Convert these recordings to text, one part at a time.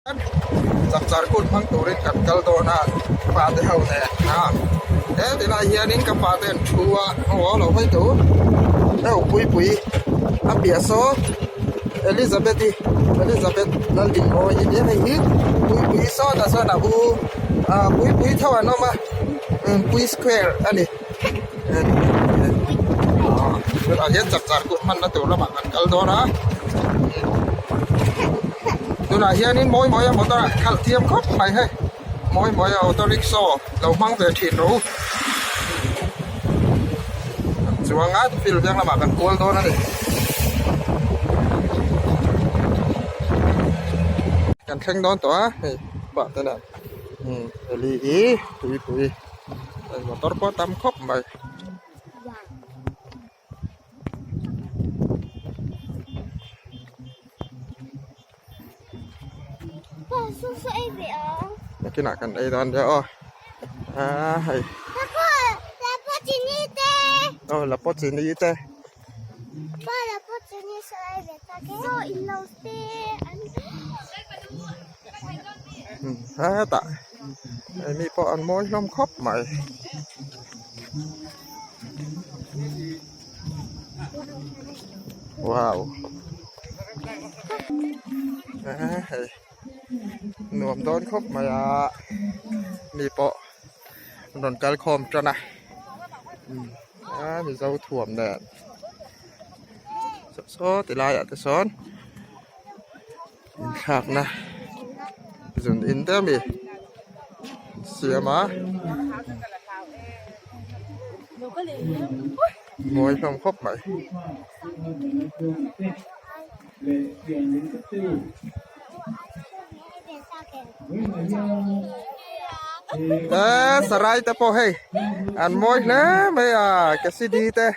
Chapchar kut hmang turin kan kal dawn a pa te ho nen a he tilai hianin ka pa te an thu a aw lo hawi tur heuh puipui a piah sawn Elizabeth-i Elizabeth Laldinmawii nia hei hi puipui sawtah sawn a u ah puipui tho an awm a pui square a ni tunah hian chapchar kut hmanna tur lamah kan kal dawn a tunah hianin mawi mawi a motor ah khalh thiam khawp mai hei mawi mawi a auto rickshaw lo hmang ve thin rawh u chuang a field veng lamah kan kual dawn a ni kan thleng dawn tawh a hei pah te nen eli hi tuipui. Motor pawh a tam khawp mai. Nakinah kan ei dawn nia aw aa hei aw lapaw chini te. Hetah mi pawh an mawi hlawm khawp mai. Wow hei nuam dawn khawp mai a mi pawh an rawn kal khawm tan a mizo thuam nen saw ti laiah te sawn. Inthlakna zun in te ami siam a mawi hlawm khawp mai. Eee sarai te pawh hei an mawi hle mai a cassidy te.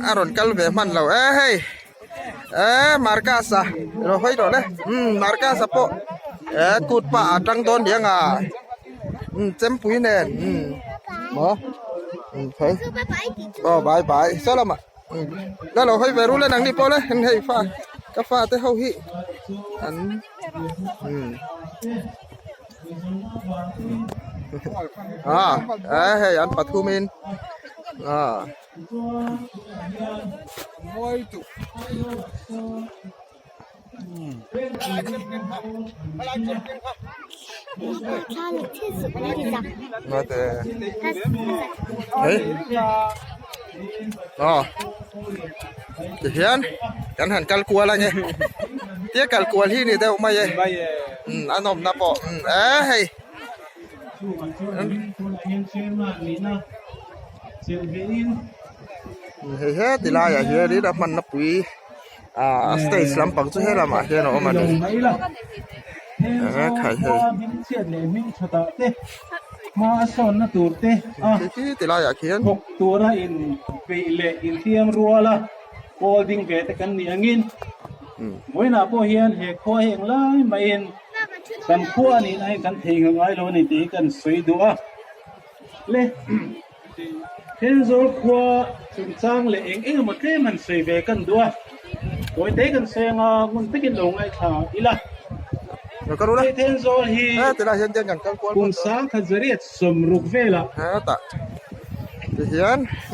A rawn kal ve hman lo e hei e Marcus a ilo hawi tawh le umm Marcus a pawh e kut pah a tang dawn diang a umm chempui nen umm maw umm khawi aw bye bye saw lamah umm la lo hawi ve ru le nangni pawh le hei fa ka fa te ho hi an umm. Ah eh hei an pathum in ah aw tihian kan han kal kual ange tia kal kual hi ni deuh mai e umm a nawmna pawh umm e hei hei heti laiah hianin a hmanna pui ah a stage lampang chu helamah hian a awm a ni khai hei khi ti laiah khian Vawiinah pawh hian he khua hi englai maiin kan khua a nihna hi kan thei ngai lo a ni tih hi kan sawi duh a. Le Thenzawl khua chungchang leh eng eng emaw tlem han sawi ve kan duh a, tawite kan sawi anga ngun takin lo ngaithla ila. Hei Thenzawl hi kum sangkhat zariat sawmruk velah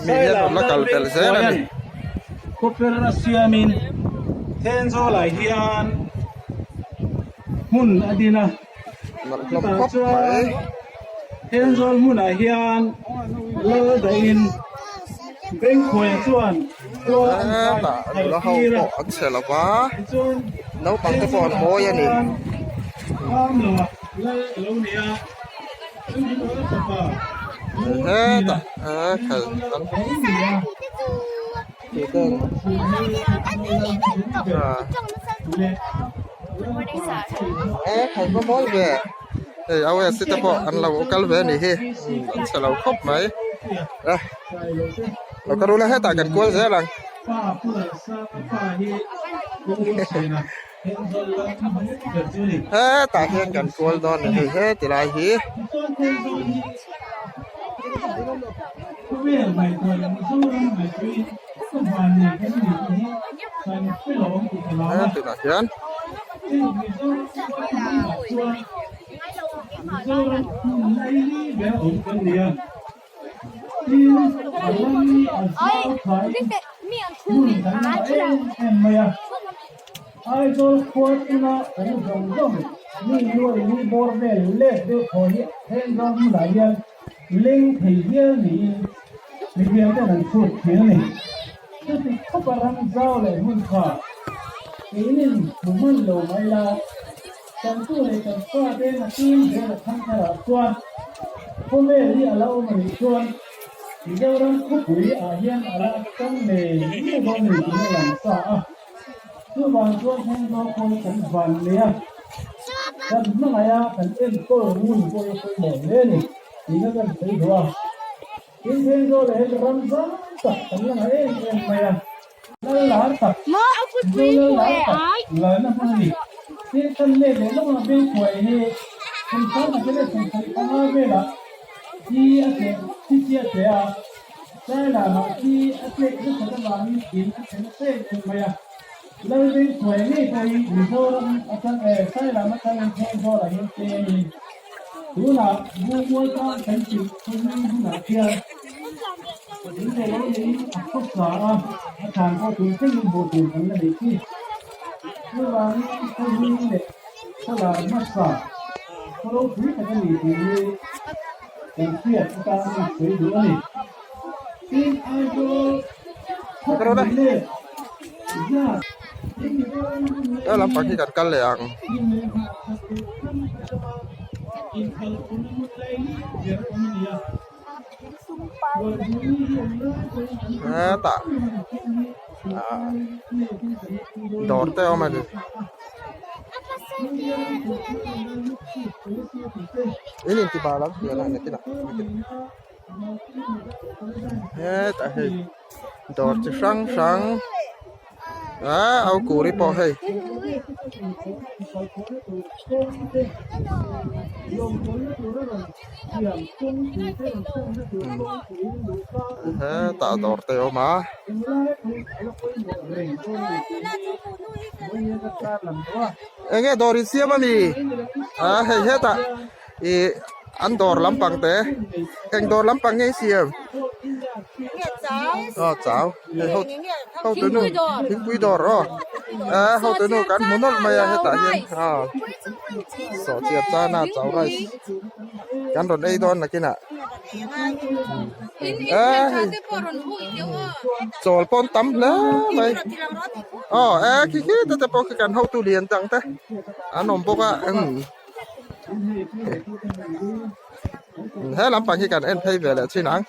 Sailama Lal Khawper a siamin Thenzawlah hian hmun a din a. Chutah chuan Thenzawl hmunah hian lal dahin Bengkhuaia chuan khua an kai tir a. Tichuan Thenzawlah chuan Kamloa lal a lo ni a, chumi lal fapa Ngurthina Thenzawl lal a lo ni a. Hei au e te pawh an lo kal ve a nih hi an chhe lo khawp mai a lo ka rul a hetah kan kual zel ang. Hetah hian kan kual dawn a ni hei heti lai hi. He tunah hian Aizawl khua tuna awm zawng zawng mi nuai li bawr vel let deuh thaw hi Thenzawl hmunah hian leng thei hial niin mipui ten an chhut thin a ni. Chuti khawpa ram zau leh hmun tha keinin hmu hman lo mai la, kan tu leh kan fate nakin zel a thang tharah chuan khawvel hi a la awm a nih chuan Mizoram khawpui ah hian a la tang ngei ngei dawn a ni tih a lang sa a. Chuvang chuan Thenzawl khawi kan van nei a, kan hmangaih a, kan enkawl ngun pawh hi a pawimawh hle a ni tih kha kan sawi duh a. Tin, Thenzawl ah hian ram zau tak kan la ngah em em mai a, lal lar tak, Mizo lal lar tak lalna hmun a ni. Tin, kan let leh lawk ang Bengkhuai hi kum sang khat leh 75 velah thi a cheh thi chiah che a, Sailamah thi a tlek nasat avangin in a chhe nasa em em mai a. Lalbengkhuai ngei pawh hi Mizoram atang eh Sailam atangin Thenzawl ah hian pengin tunah Bumualtlang kan tih khawlui hunah khian in leh lo neiin a khawsa a, a thlan pawh tun thlengin hmuh tur kan la neih chi. Chuvangin khawlui leh khawlar hmasa khaw ropui tak a ni tih hi kan hriat atan a sawi duh a ni. Tin, Aizawl khawpui leh zat He lampang hi kan kal leh ang. Hetah ah dawr te a awm a ni. In intibal ang tih a lang nakinah hetah hei dawr chi hrang hrang ah au kuri pawh hei. Hetah dawr te a awm a. Enge dawr in siam a mi? Ah hei hetah ih an dawr lampang te eng dawr lampang nge i siam? Aw chau hei ho hotu nu thingpui dawr aw ah hotu nu kan hmu nawlh mai a hetah hian aw sawhchiar chana chau rice kan rawn ei dawn nakinah chawl pawn tam hle mai aw e khi khi te te pawh khi kan hotu lian dang te an awm bawk a umm he lampang hi kan en phei ve leh thin ang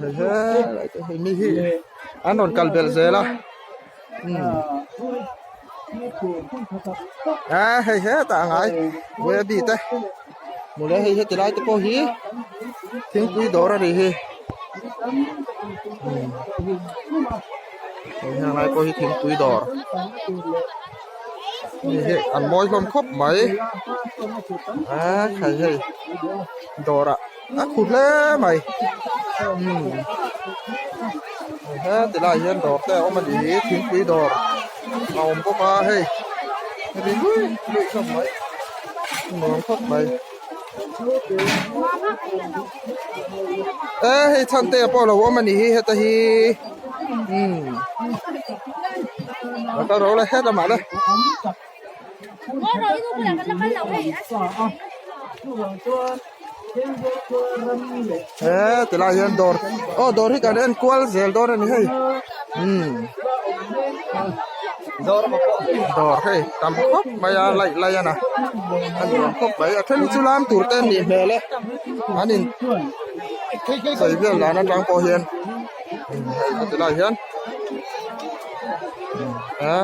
hei he lai te hi mi hi an rawn kal belh zel a umm a hei hetah a ngai buaia te mawle hei heti lai te pawh hi thingpui dawr a nih hi hei heng lai pawh hi thingpui dawr hei hi an mawi hlawm khawp mai a khai hei dawrah a khu hle mai umm heti lai hian dawr te a awm a ni hi thingpui dawr a awm bawk a hei ri luih luih hlawm mai nuam khawp mai e hei chhante pawh a lo awm a ni hi heta hi umm a kal ro le het lamah le. He tilai hian dawr aw dawr hi kan en kual zel dawn a ni hei umm dawr hei tam khawp mai a laih laih a na a nuam khawp mai a then hi chu lam tur te an nih hmel e an in sawi vel dan atang pawh hian hei tilai hian a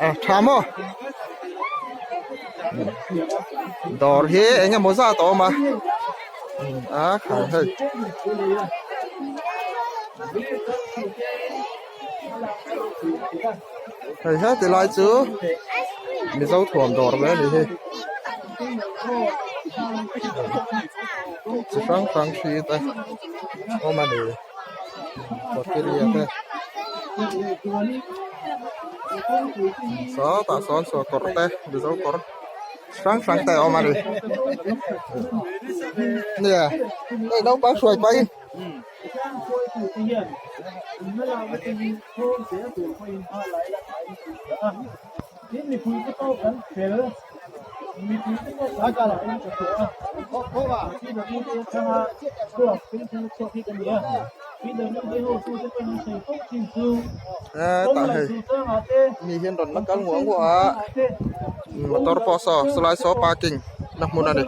a tha maw dawr hi eng emaw zat a awm a a khai hei hei heti lai chu mizo thuam dawr mai a ni hi chi hrang hrang hri te awm a ni. Bacteria te sawtah sawn saw kawr te mizo kawr hrang hrang te a awm a ni nia hei naupang hruai pahin. Hetah hei mi hian rawn la kal nguah nguah a motor pawh saw sawlai saw parking na hmun a ni.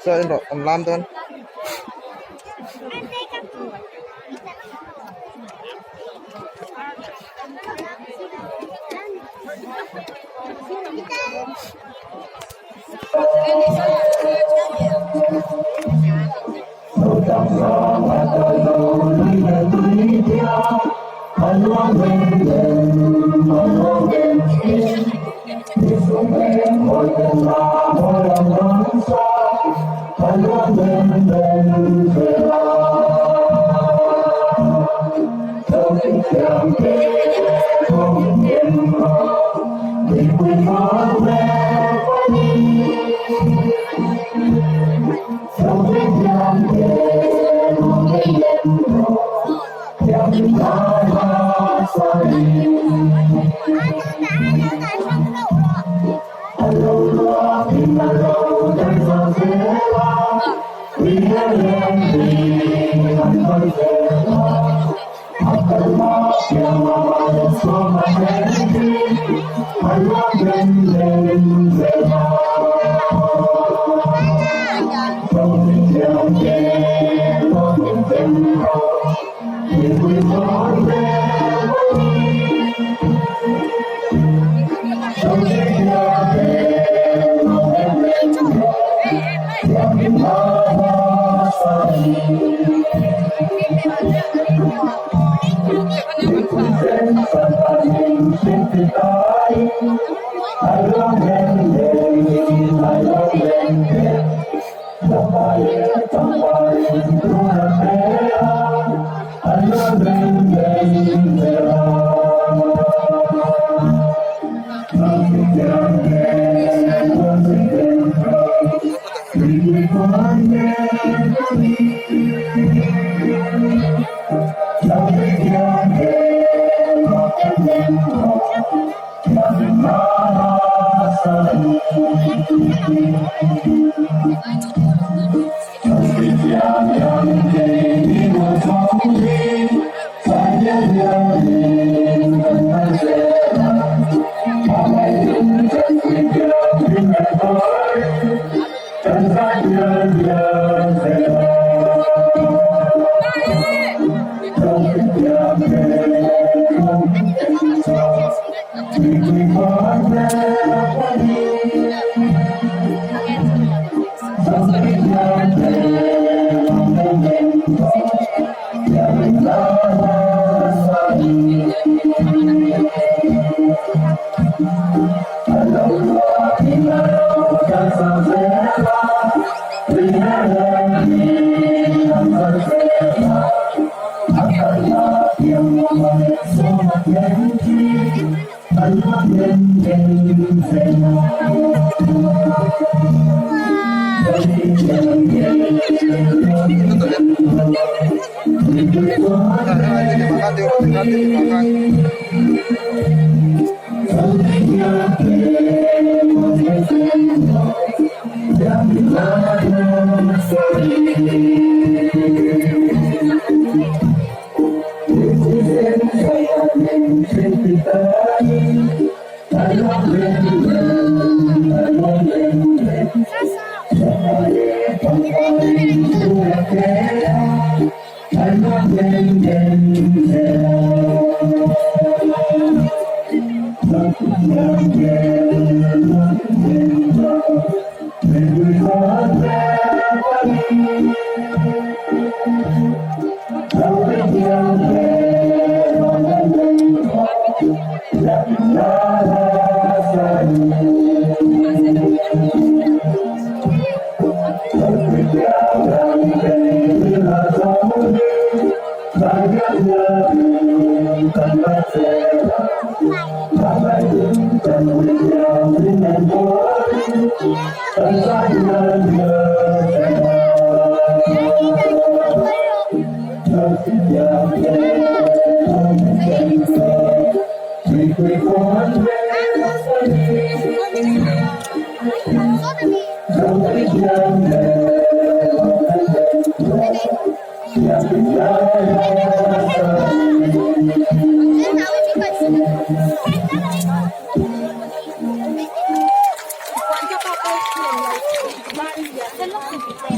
Saw in rawh an lam dawn.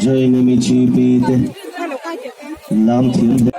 Join MHEP te lam thiam hle.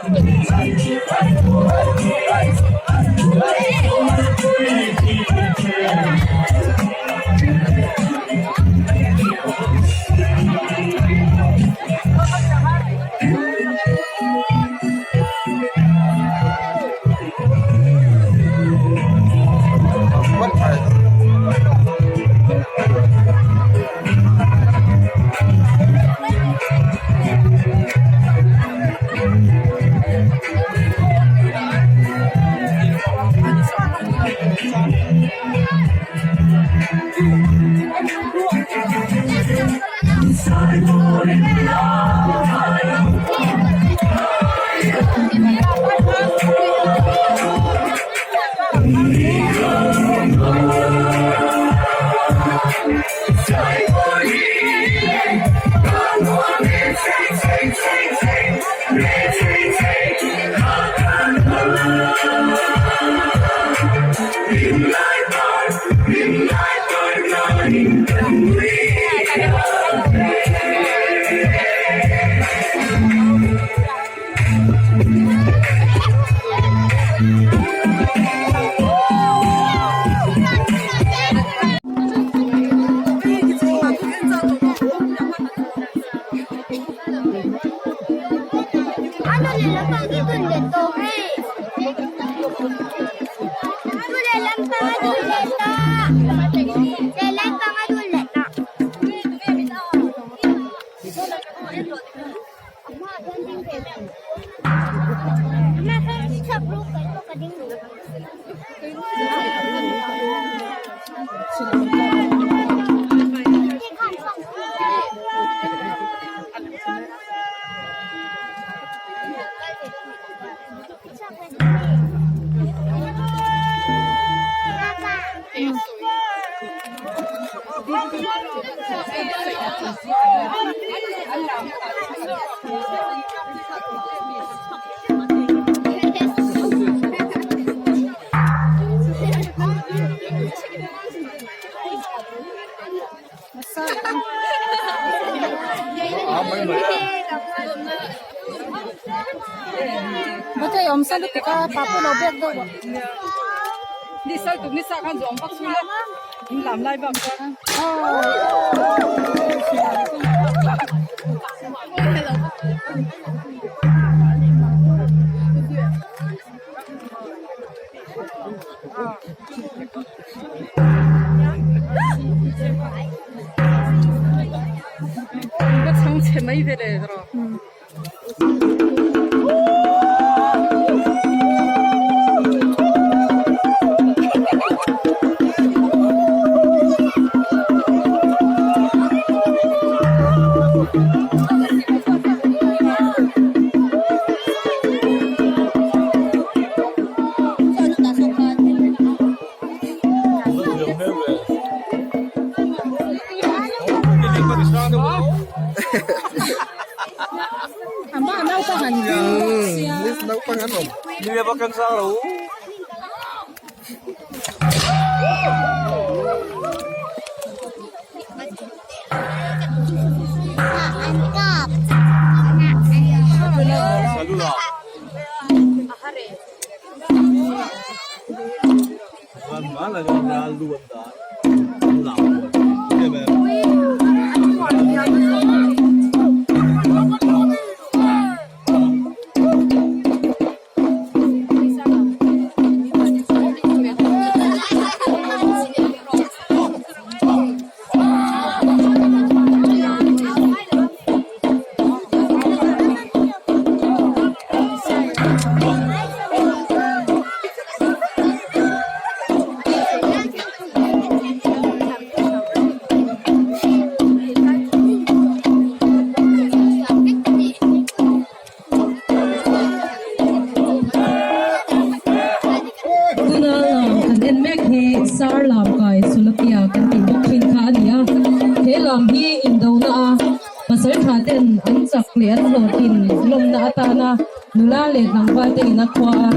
leh an hlawhtlin lawmna atana nula leh tlangval te ina khua a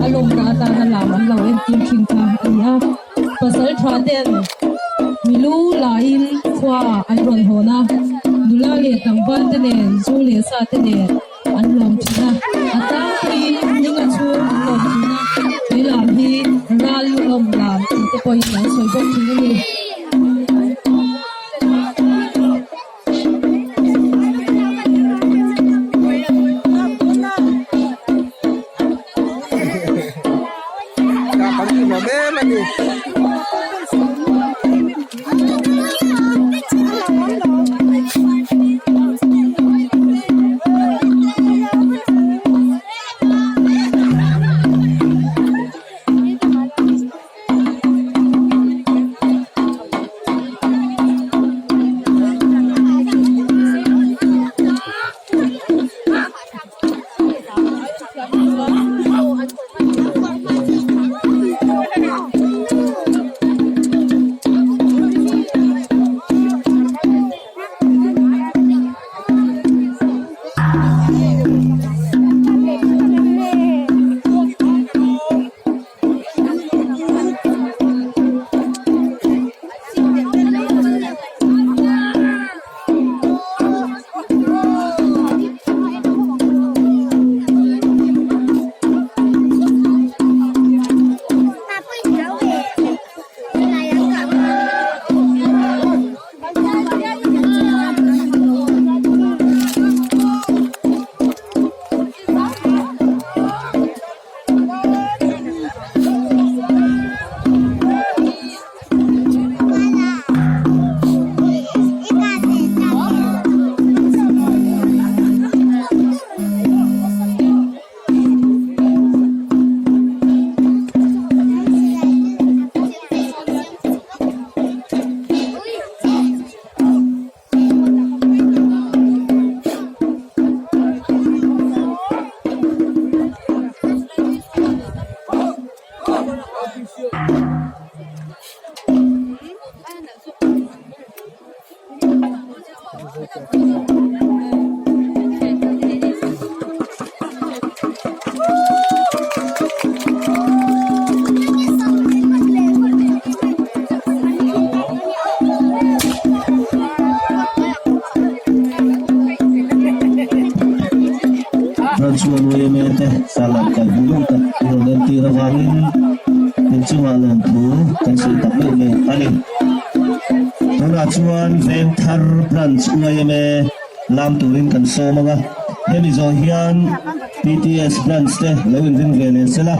a lawmna atana lam an lo entir thin kha a ni a. Pasal tha ten milu lain khua an rawn hawn a, nula leh tlangval te nen zu leh sa te nen an lawm thin a, a tlangpuiin ninga chhung an lawm thin a, he lam hi ral lu lawm lam tih te pawhin an sawi bawk thin a ni. Chuan chuan yma te salad kal hmu lawm tak i rawn entir avangin inchungah lawmthu kan sawi tak meuh meuh a ni. Tunah chuan Vengthar Branch yma lam turin kan sawm ang a, hemi zawh hian PTS Branch te lo inring ve leh sela.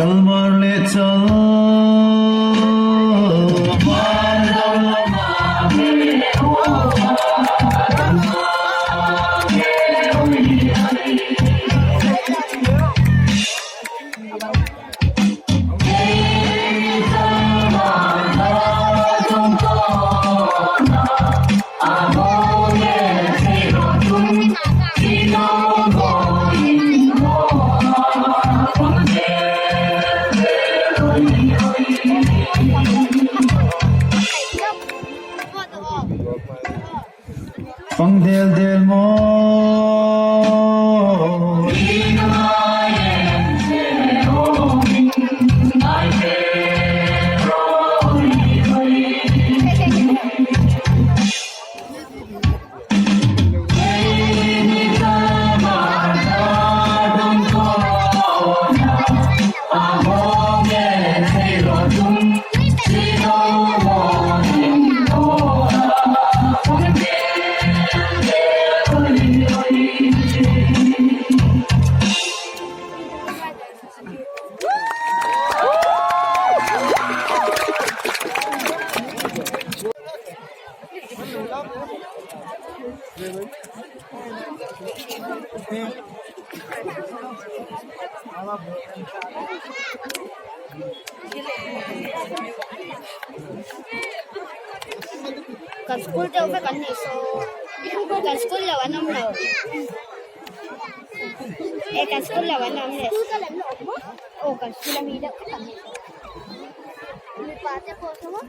Chalmar leh chal mar Kan school deuh vek an nih saw kan school lo an awm lo e kan school lo an awm leh aw kan school ami deuh vek an nih saw mipa te pawh saw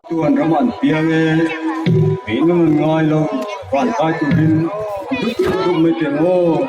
Chuan ram an piang e, min an ngai lo, van kai turin dup dup mai teh ang aw.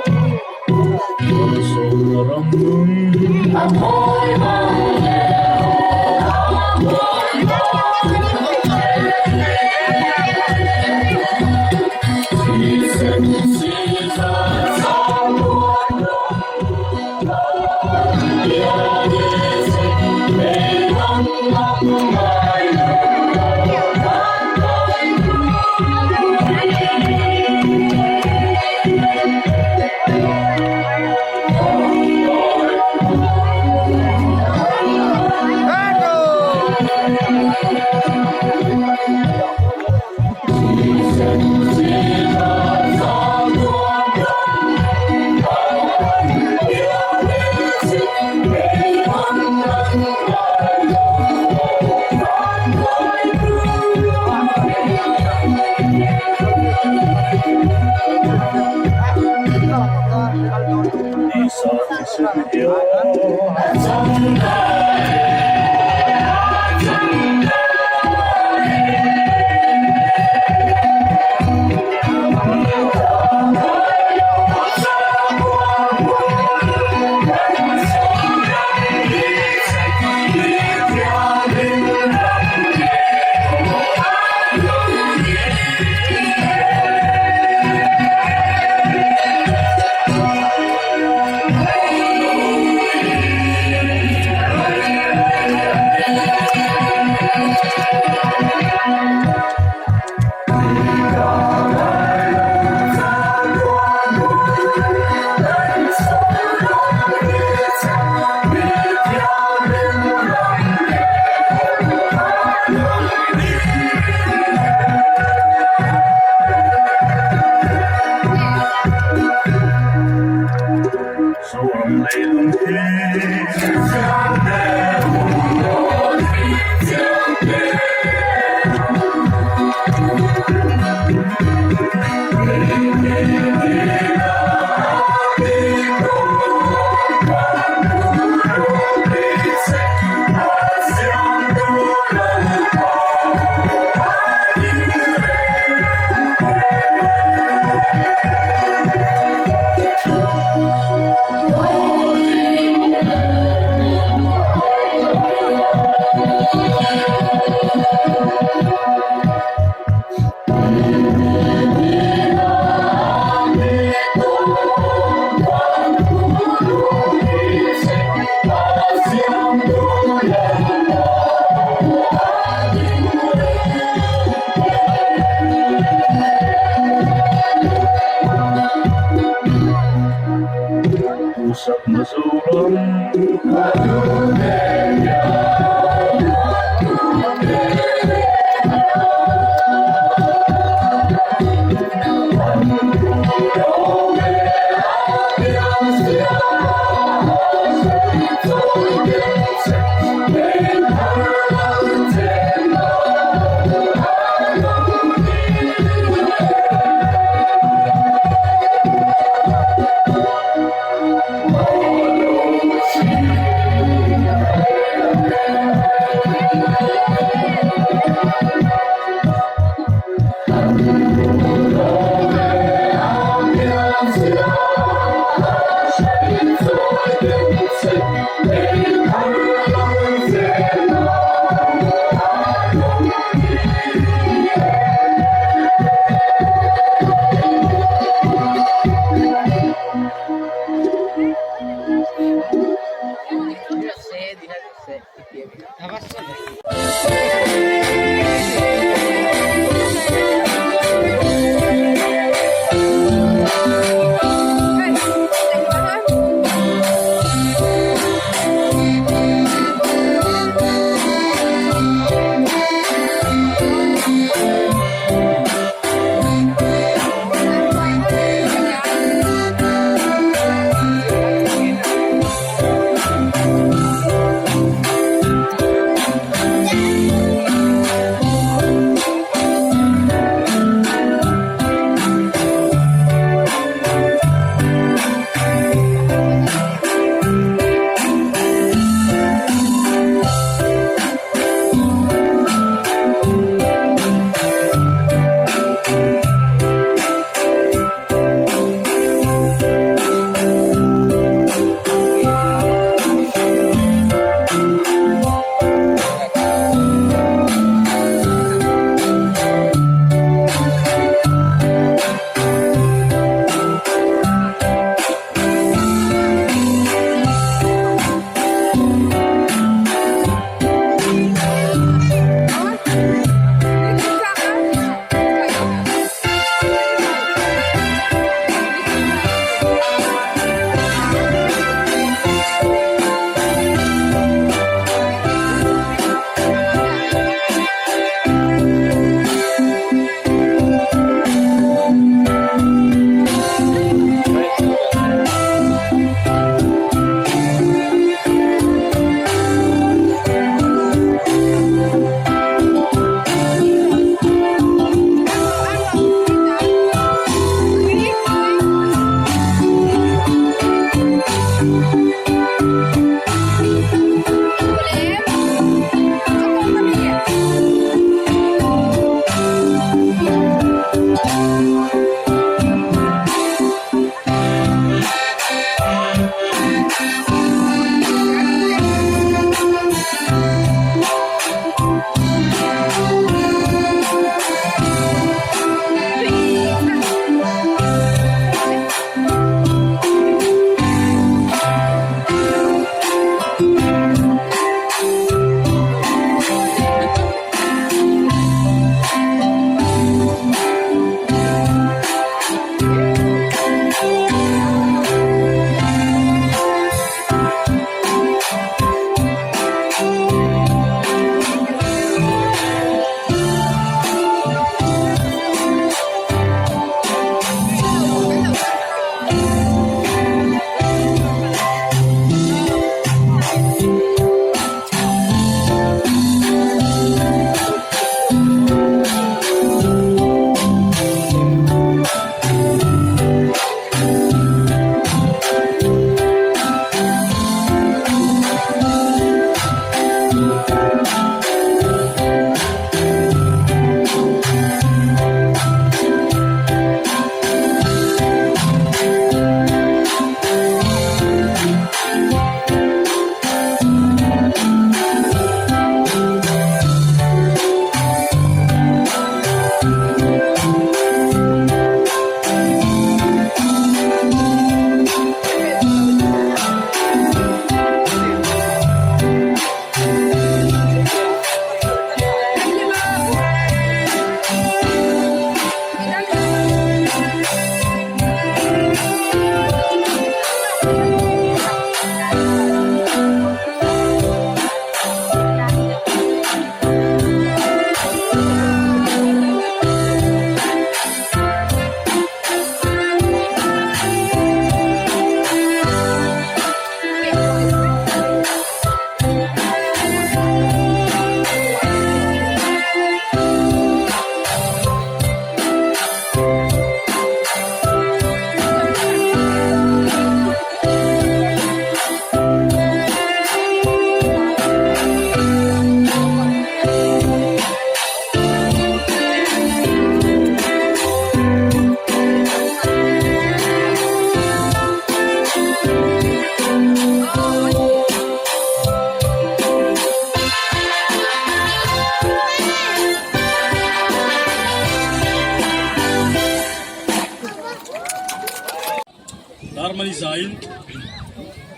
Darmani zaiin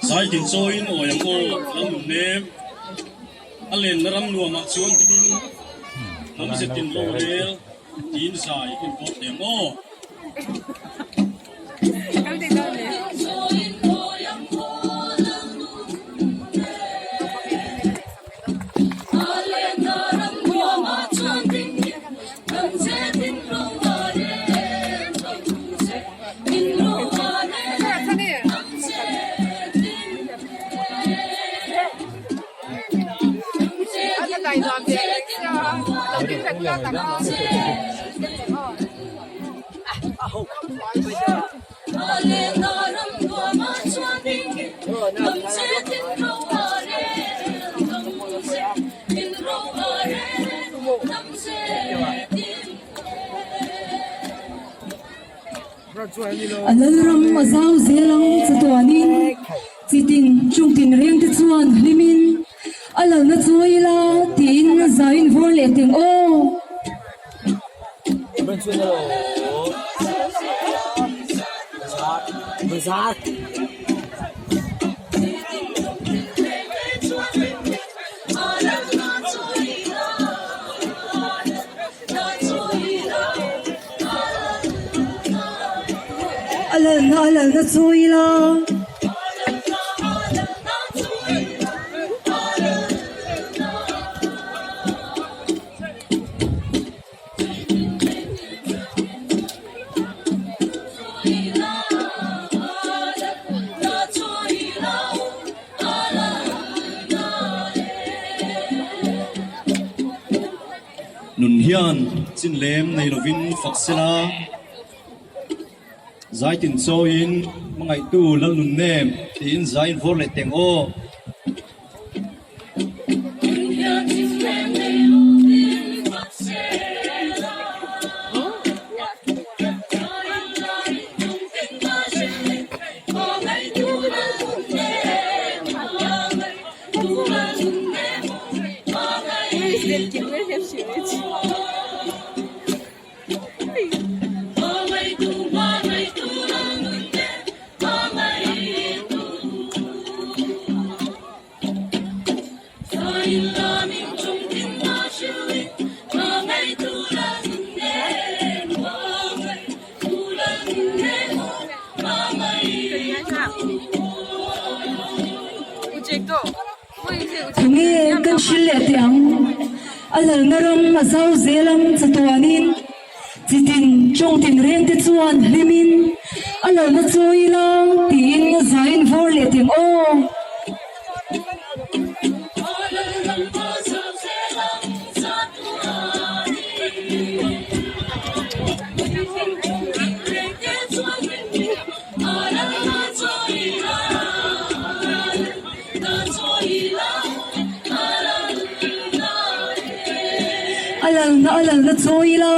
zai tin chawiin awi ang aw lo nun nem. A lenna ram nuamah chuan dingin hnam zetin lo rel tiin zai in pawh teh ang aw. A lalram a zau zel ang chatuanin chitin chung tin reng te chuan hlimin a lalna chawi ila tiin zaiin vawr leh teng aw. A lalna a lalna chawi ila. Nun hian chin lem nei lovin fak sela, zaitin chawiin hmangaihtu lal nun nem tiin zaiin vawr leh teng aw. Tunge kan hrilh leh teh ang? A lalna ram a zau zel ang chatuanin chitin tawng tinreng te chuan hlimin a lalna chawi ila tiin zain vawr leh teh ang aw. A lalna a lalna chawi ila.